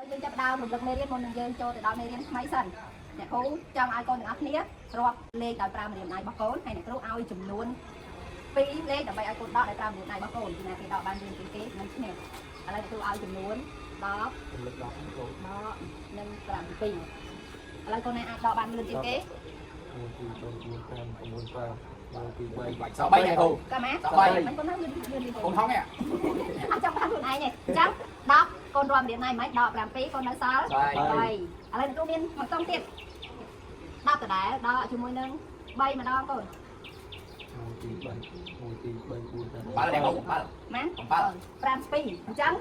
យើងចាប់ផ្ដើមរំលឹកមេរៀនមុននឹងយើងចូលទៅដល់មេរៀនថ្មីសិនអ្នកគ្រូចង់ឲ្យកូនទាំងអស់គ្នារាប់លេខដោយប្រើម្រាមដៃរបស់កូនហើយអ្នកគ្រូឲ្យចំនួន2លេខដើម្បីឲ្យកូនដកដោយប្រើម្រាមដៃរបស់កូនពីណាគេដកបានលឿនជាងគេនឹងឈ្នះឥឡូវអ្នកគ្រូឲ្យចំនួន10 រំលឹកដល់គ្រូ ដកនិង7ឥឡូវកូនណាអាចដកបានលឿនជាងគេ 1 2 3 4 5 6 7 1 2 3 បាច់សបីអ្នកគ្រូ កាម៉ា សបី មិនកូនណាលឿនលឿនជាង កូនហងឯង អត់ចង់បានខ្លួនឯងទេអញ្ចឹង10កូនរាប់ម្រាមដៃមិនដក7កូននៅសល់ សបី 3ឥឡូវអ្នកគ្រូមានមួយតុងទៀត10ដដែលដកជាមួយនឹង3ម្ដងកូន 1 2 3 1 2 3 4 5 បាល់អ្នកគ្រូបាល់ ម៉ាន 7 7អញ្ចឹង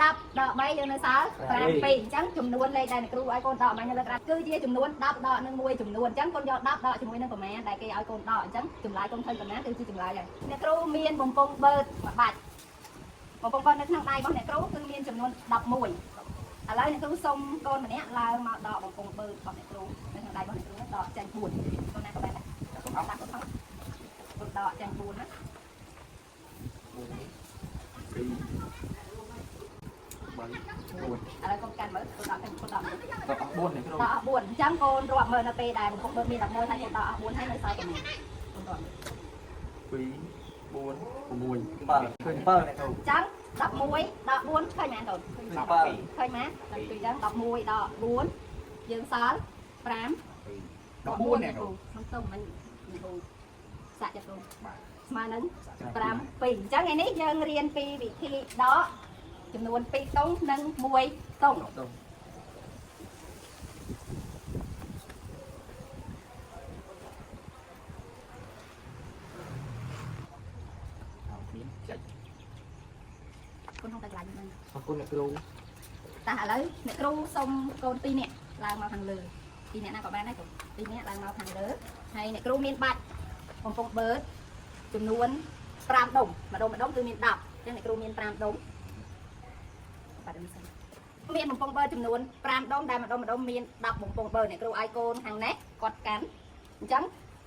10ដក3យើងនៅសល់7អញ្ចឹងចំនួនលេខដែលអ្នកគ្រូឲ្យកូនដកមកនៅលើក្រាស់គឺជាចំនួន10ដកនឹងមួយចំនួនអញ្ចឹងកូនយក10ដកជាមួយនឹងប្រមាណដែលគេឲ្យកូនដកអញ្ចឹងចម្លើយកូនឃើញប៉ុណ្ណាគឺជាចម្លើយហើយអ្នកគ្រូមានបំពង់បឺតមួយបាច់បំពង់បឺតនៅក្នុងដៃរបស់អ្នកគ្រូគឺមានចំនួន11ឥឡូវអ្នកគ្រូសុំកូនម្នាក់ឡើងមកដកបំពង់បឺតរបស់អ្នកគ្រូនៅក្នុងដៃរបស់អ្នកគ្រូដកចាញ់4កូនណាក៏បានដែរ កូនហង ដាក់កូនហងកូនដកចាញ់4ណា 2 3 4 ឥឡូវកូនកាន់មើលកូនដកចាញ់កូនដកមើល ដក4អ្នកគ្រូ ដកអស់4អញ្ចឹងកូនរាប់មើលនៅពេលដែលបំពង់បឺតមាន11ហើយកូនដកអស់4ហើយនៅសល់ប៉ុន្មានកូនរាប់មើល 2 4 6 7ឃើញ7អ្នកគ្រូ អញ្ចឹង11ដក4ឃើញប៉ុន្មានកូន ឃើញ7 ឃើញប៉ុន្មានអញ្ចឹង11ដក4យើងសល់5 ដក4អ្នកគ្រូ ក្នុងតុងមិញគ្រូសាក់ចិត្តគ្រូ បាទ ស្មើនឹង5 2អញ្ចឹងថ្ងៃនេះយើងរៀនពីវិធីដកចំនួន2តុងនិង1តុង តុង អត់មានចាច់ កូនក្នុងតែកន្លែងហ្នឹង អរគុណអ្នកគ្រូ តាឥឡូវអ្នកគ្រូសុំកូន2នាក់ឡើងមកខាងលើ2នាក់ណាក៏បានដែរកូន2នាក់ឡើងមកខាងលើហើយអ្នកគ្រូមានបាច់បំពង់បឺតចំនួន5ដុំម្ដុំម្ដុំគឺមាន10អញ្ចឹងអ្នកគ្រូមាន5ដុំបាត់នេះសិនមានបំពង់បឺតចំនួន5ដុំដែលម្ដុំម្ដុំមាន10បំពង់បឺតអ្នកគ្រូឲ្យកូនខាងនេះគាត់កាន់អញ្ចឹង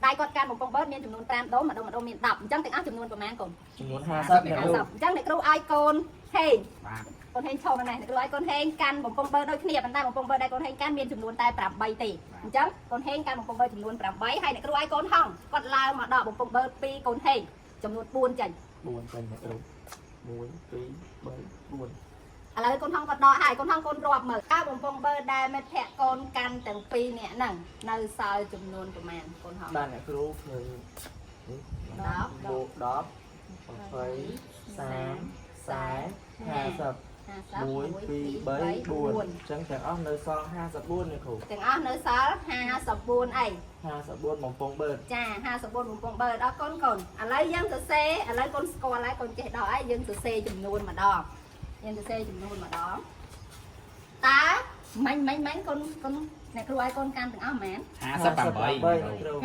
ដៃគាត់កាន់បំពង់បឺតមានចំនួន5ដុំម្ដុំម្ដុំមាន10អញ្ចឹងទាំងអស់ចំនួនប្រមាណកូន ចំនួន50អ្នកគ្រូ 50អញ្ចឹងអ្នកគ្រូឲ្យកូនហេង បាទ កូនហេងឈរនៅនេះអ្នកគ្រូឲ្យកូនហេងកាន់បំពង់បឺដូចគ្នាប៉ុន្តែបំពង់បឺដែលកូនហេងកាន់មានចំនួនតែ8ទេអញ្ចឹងកូនហេងកាន់បំពង់បឺចំនួន8ហើយអ្នកគ្រូឲ្យកូនហងគាត់ឡើងមកដកបំពង់បឺ2កូនហេងចំនួន4ចេញ 4ចេញអ្នកគ្រូ1 2 3 4 ឥឡូវកូនហងគាត់ដកហើយកូនហងកូនរាប់មើលតើបំពង់បឺដែលមិត្តភក្តិកូនកាន់ទាំងពីរនាក់ហ្នឹងនៅសល់ចំនួនប្រមាណកូនហង បាទអ្នកគ្រូឃើញនេះ 10 បូក10 20 30 40 50 1 2 3 4អញ្ចឹងទាំងអស់នៅសល់54អ្នកគ្រូ ទាំងអស់នៅសល់54អី 54បំពង់បឺត ចា54បំពង់បឺតអរគុណកូនឥឡូវយើងសរសេរឥឡូវកូនស្គាល់ហើយកូនចេះដល់ហើយយើងសរសេរចំនួនម្ដងយើងសរសេរចំនួនម្ដងតើមិញមិញមិញកូនកូនអ្នកគ្រូឲ្យកូនកាន់ទាំងអស់ហ្មង 58 អ្នកគ្រូ 58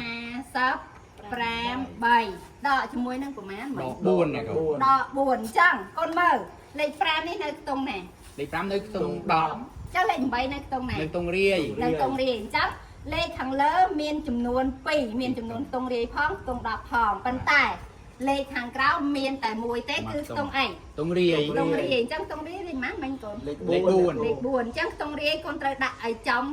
ដកជាមួយនឹងប្រមាណមិញ ដក4អ្នកគ្រូ ដក4អញ្ចឹងកូនមើលលេខ5នេះនៅខ្ទង់ណា លេខ5នៅខ្ទង់10 ចុះលេខ8នៅខ្ទង់ណា នៅខ្ទង់រាយ នៅខ្ទង់រាយអញ្ចឹងលេខខាងលើមានចំនួន2មានចំនួនខ្ទង់រាយផងខ្ទង់10ផងប៉ុន្តែលេខខាងក្រោមមានតែមួយទេគឺខ្ទង់អី ខ្ទង់រាយ ខ្ទង់រាយអញ្ចឹងខ្ទង់រាយលេខប៉ុន្មានមិញកូន លេខ លេខ 4 4 លេខ4អញ្ចឹងខ្ទង់រាយកូនត្រូវដាក់ឲ្យចំ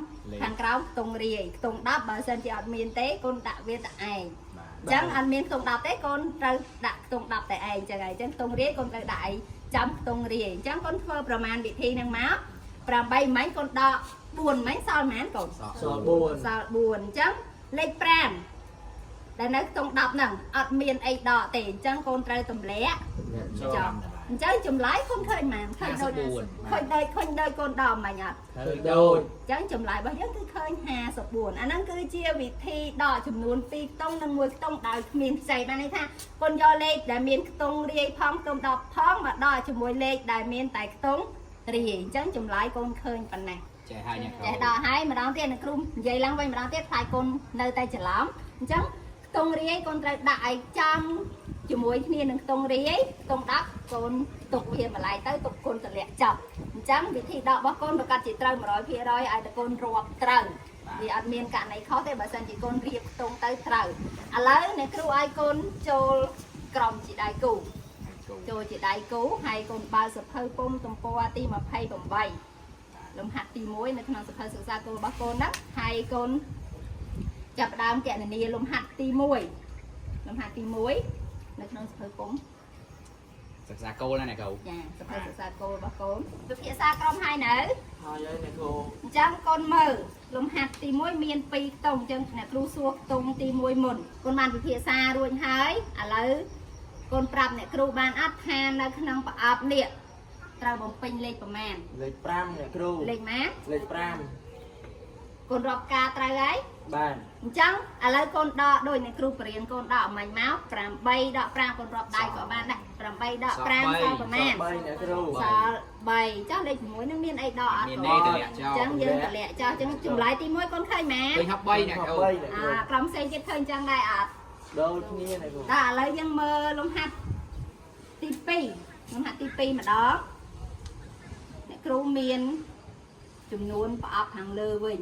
ខាងក្រោមខ្ទង់រាយខ្ទង់10បើសិនជាអត់មានទេកូនដាក់វាតែឯង បាទ អញ្ចឹងអត់មានខ្ទង់10ទេកូនត្រូវដាក់ខ្ទង់10តែឯងអញ្ចឹងហើយអញ្ចឹងខ្ទង់រាយកូនត្រូវដាក់ឲ្យចំខ្ទង់រាយអញ្ចឹងកូនធ្វើប្រមាណវិធីហ្នឹងមក8មិញកូនដក4មិញសល់ប៉ុន្មានកូន ស សល់4 សល់4អញ្ចឹងលេខ5ដែលនៅខ្ទង់10ហ្នឹងអត់មានអីដកទេអញ្ចឹងកូនត្រូវទម្លាក់ចប់អញ្ចឹងចម្លើយកូនឃើញប៉ុន្មានឃើញដូច 54 ឃើញដូចឃើញដូចកូនដកមិញអត់ ឃើញដូច អញ្ចឹងចម្លើយរបស់យើងគឺឃើញ54អាហ្នឹងគឺជាវិធីដកចំនួន2ខ្ទង់និង1ខ្ទង់ដោយគ្មានខ្ចីបានន័យថាកូនយកលេខដែលមានខ្ទង់រាយផងខ្ទង់10ផងមកដកជាមួយលេខដែលមានតែខ្ទង់រាយអញ្ចឹងចម្លើយកូនឃើញប៉ុណ្ណេះ ចេះហើយអ្នកគ្រូ ចេះដល់ហើយម្ដងទៀតអ្នកគ្រូនិយាយឡើងវិញម្ដងទៀតខ្លាចកូននៅតែច្រឡំអញ្ចឹងខ្ទង់រាយកូនត្រូវដាក់ឲ្យចំជាមួយគ្នានឹងខ្ទង់រាយខ្ទង់10កូនទុកវាម្លាយទៅទុកកូនទម្លាក់ចប់អញ្ចឹងវិធីដករបស់កូនប្រកាសជាត្រូវ100%ឲ្យតែកូនរាប់ត្រូវវាអត់មានករណីខុសទេបើសិនជាកូនរៀបខ្ទង់ទៅត្រូវឥឡូវអ្នកគ្រូឲ្យកូនចូលក្រុមជាដៃគូចូលជាដៃគូហើយកូនបើសភៅពុំទំព័រទី28 លំហាត់ទី1នៅក្នុងសៀវភៅសិក្សាគោលរបស់កូនហ្នឹងហើយកូនចាប់ផ្ដើមកណនាលំហាត់ទី1លំហាត់ទី1នៅក្នុងសៀវភៅពុំ សិក្សាគោលណាអ្នកគ្រូ ចាសៀវភៅសិក្សាគោលរបស់កូនវិភាសាក្រុមហើយនៅ ហើយហើយអ្នកគ្រូ អញ្ចឹងកូនមើលលំហាត់ទី1មាន2ខ្ទង់អញ្ចឹងអ្នកគ្រូសួរខ្ទង់ទី1មុនកូនបានពិភាក្សារួចហើយឥឡូវកូនប្រាប់អ្នកគ្រូបានអត់ថានៅក្នុងប្រអប់នេះត្រូវបំពេញលេខប្រមាណ លេខ5អ្នកគ្រូ លេខម៉ា លេខ5 កូនរាប់ការត្រូវហើយ បាទ អញ្ចឹងឥឡូវកូនដកដូចអ្នកគ្រូបរៀនកូនដកមិញមក8ដក5កូនរាប់ដៃក៏បានដែរ8ដក5សល់ប្រមាណ 3អ្នកគ្រូ សល់3ចុះលេខ6នឹងមានអីដកអត់ មាន កូន ទេតម្លាក់ចោល អញ្ចឹងយើងតម្លាក់ចោលអញ្ចឹងចម្លើយទី1កូនឃើញម៉ា ឃើញ63អ្នកគ្រូ 3អ្នកគ្រូ អាក្រុមផ្សេងទៀតឃើញចឹងដែរអត់ ដូចគ្នាអ្នកគ្រូ ដល់ឥឡូវយើងមើលលំហាត់ទី2លំហាត់ទី2ម្ដងអ្នកគ្រូមានចំនួនប្រអប់ខាងលើវិញ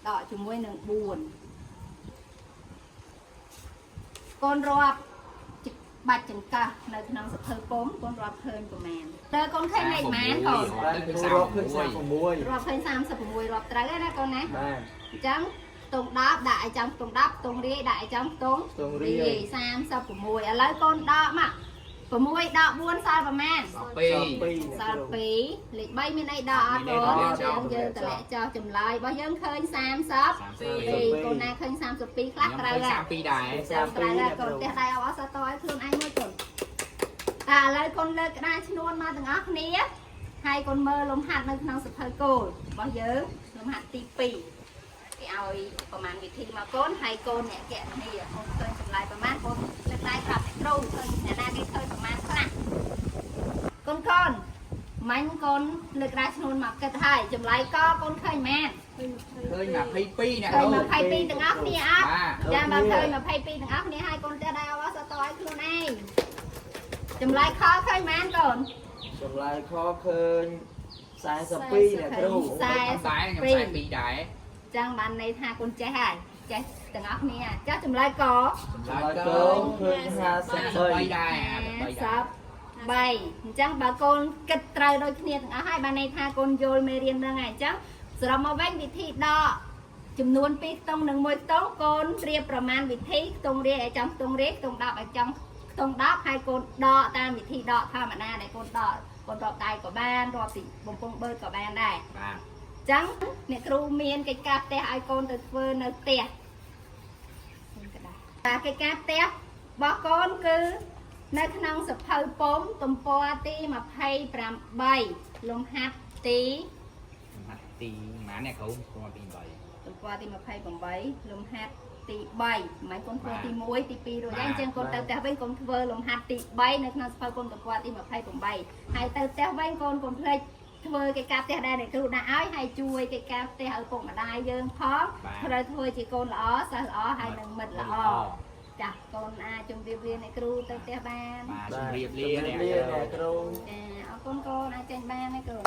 ដកជាមួយនឹង4កូនរាប់បាច់ចង្កឹះនៅក្នុងសភៅពុំកូនរាប់ឃើញប្រមាណតើកូនឃើញលេខប៉ុន្មានកូន បាទគ្រូរាប់ឃើញ36 រាប់ឃើញ36រាប់ត្រូវហើយណាកូនណា បាទ អញ្ចឹងខ្ទង់10ដាក់ឲ្យចំខ្ទង់10ខ្ទង់រាយដាក់ឲ្យចំខ្ទង់ ខ្ទង់រាយ 36ឥឡូវកូនដកមក6ដក4សល់ប្រមាណ 12 សល់2លេខ3មានអីដកអត់កូន មានអី យើង ដក យើងតម្លាក់ចោលចម្លើយរបស់យើងឃើញ32កូនណាឃើញ32ខ្លះ ខ្ញុំ ត្រូវ ឃើញ ហើយ 32ដែរ ត្រូវហើយកូនផ្ទះដៃអបអរសាទរឲ្យខ្លួនឯងមួយកូនតែឥឡូវកូនលើកក្តារឈ្នួនមកទាំងអស់គ្នាហើយកូនមើលលំហាត់នៅក្នុងសភៅគោលរបស់យើងលំហាត់ទី2គេឲ្យប្រមាណវិធីមកកូនហើយកូនអ្នកកណនីកូនឃើញចម្លើយប្រមាណកូនលើកដៃប្រាប់អ្នកគ្រូឃើញអ្នកណាគេឃើញប្រមាណខ្លះកូនកូនមាញ់កូនលើកក្តារឈ្នួនមកគិតហើយចម្លើយកកូនឃើញម៉ាន ឃើញ22អ្នក ឃើញ គ្រូ 22ទាំងអស់គ្នាអត់ បាទ ចាបើឃើញ22ទាំងអស់គ្នាហើយកូនផ្ទះដៃអបអរសាទរឲ្យខ្លួនឯងចម្លើយខឃើញម៉ានកូន ចម្លើយខឃើញ42អ្នកគ្រូ ដែរខ្ញុំ42ដែរ ចឹងបានន័យថាកូនចេះហើយចេះទាំងអស់គ្នាចាស់ចម្លើយក ចម្លើ ចម្លើយក យក ងឃើញ 53ដែរ53ដែរ 53អញ្ចឹងបើកូនគិតត្រូវដូចគ្នាទាំងអស់ហើយបានន័យថាកូនយល់មេរៀនហ្នឹងហើយអញ្ចឹងសរុបមកវិញវិធីដកចំនួន2ខ្ទង់និង1ខ្ទង់កូនរៀបប្រមាណវិធីខ្ទង់រាយឲ្យចំខ្ទង់រាយខ្ទង់10ឲ្យចំខ្ទង់10ហើយកូនដកតាមវិធីដកធម្មតាដែលកូនដកកូនរាប់ដៃក៏បានរាប់ពីបំពង់បឺតក៏បានដែរ បាទ ចឹងអ្នកគ្រូមានកិច្ចការផ្ទះឲ្យកូនទៅធ្វើនៅផ្ទះបាទកិច្ចការផ្ទះរបស់កូនគឺនៅក្នុងសភៅពុំទំព័រទី28លំហាត់ទី លំហាត់ទីប៉ុន្មានអ្នកគ្រូទី8 ទំព័រទី28លំហាត់ទី3មិនកូនធ្វើទី1ទី2រួចហើយអញ្ចឹងកូនទៅផ្ទះវិញកូនធ្វើលំហាត់ទី3នៅក្នុងសភៅពុំទំព័រទី28ហើយទៅផ្ទះវិញកូនកុំភ្លេចធ្វើកិច្ចការផ្ទះដែលអ្នកគ្រូដាក់ឲ្យហើយជួយកិច្ចការផ្ទះឲ្យពុកម្ដាយយើងផង បាទ ត្រូវធ្វើជាកូនល្អសិស្សល្អហើយនិងមិត្តល្អចាស់កូនអាចជម្រាបលាអ្នកគ្រូទៅផ្ទះបាន បាទជម្រាបលា ជម្រាបលាអ្នកគ្រូ ចាអរគុណកូនអាចចេញបានណាកូន